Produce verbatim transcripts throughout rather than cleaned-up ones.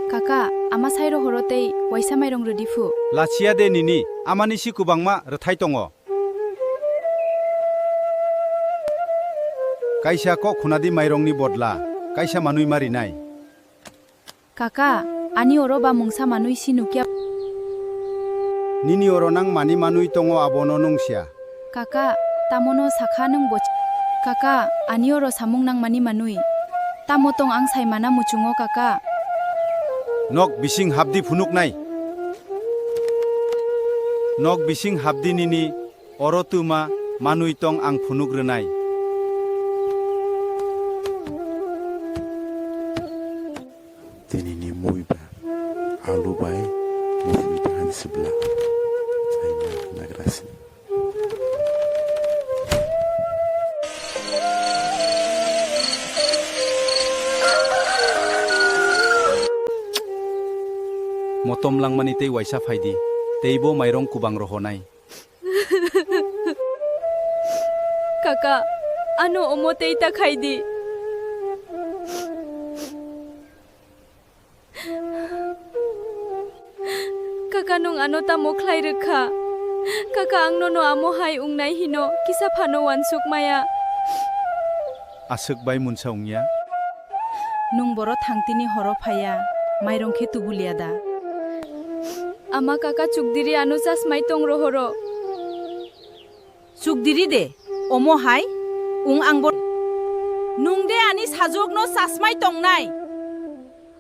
Kaka, ama sairo horo tei waisa mairong rwdi phu. Lachiya de nini, amani si kwbangma rwthai tongo. Kaisa kok khunadi mairongni bodla, kaisa manwi ma rinai. Kaka, ani oro ba mungsa manwi si nukya. Nini oro nang mani manwi tongo abono nungsia. Kaka, tamono sakha nwng bo. Kaka, ani oro samung nangmani manwi. Tamo tong ang sai mana muchungo kaka. Nok bising habdi phunuknai. Nok bising habdi nini oro twma manwi tong ang phunuk rwnai. Tini ni mui ba alu bai mui ta han sibla. Ai na nagrasi. Motom langmani tei waisa phaidi, tei bo mairong kubang rohonai. Kaka, ano omo tei ta khai di. Kaka, nwng ano tamo khlai rwkha? Kaka, ang nono amo hai wngnai hino kisa phano uansuk maya. Aswk bai munsa wngya? Nwng boro thangtini horo phaiya, mairong khe tubuliya da? Ama kaka, chukdiri ano chasmai tong rohoro. Chukdiri de, omo hai, wng ang bo. Nwng de ani sajwkno chasmai tongnai.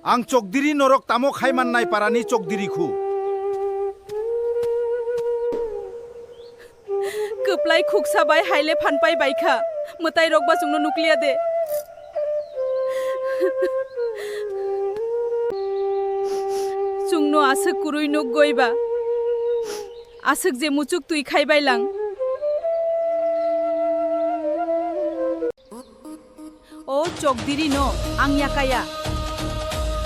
Ang chokdiri norok tamo khai mannai parani chokdiri khu. Kwplai khuksa bai haile phanpai bai kha, mwtai rok ba chwngno nukliya de. Chwngno aswk kwrwi nuk goi ba. Aswk je muchuk twi khai bai lang. O chokdiri no ang yakaya.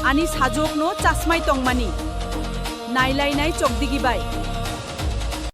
Ani sajwk no chasmai tongmani. Nailai nai chokdigi bai.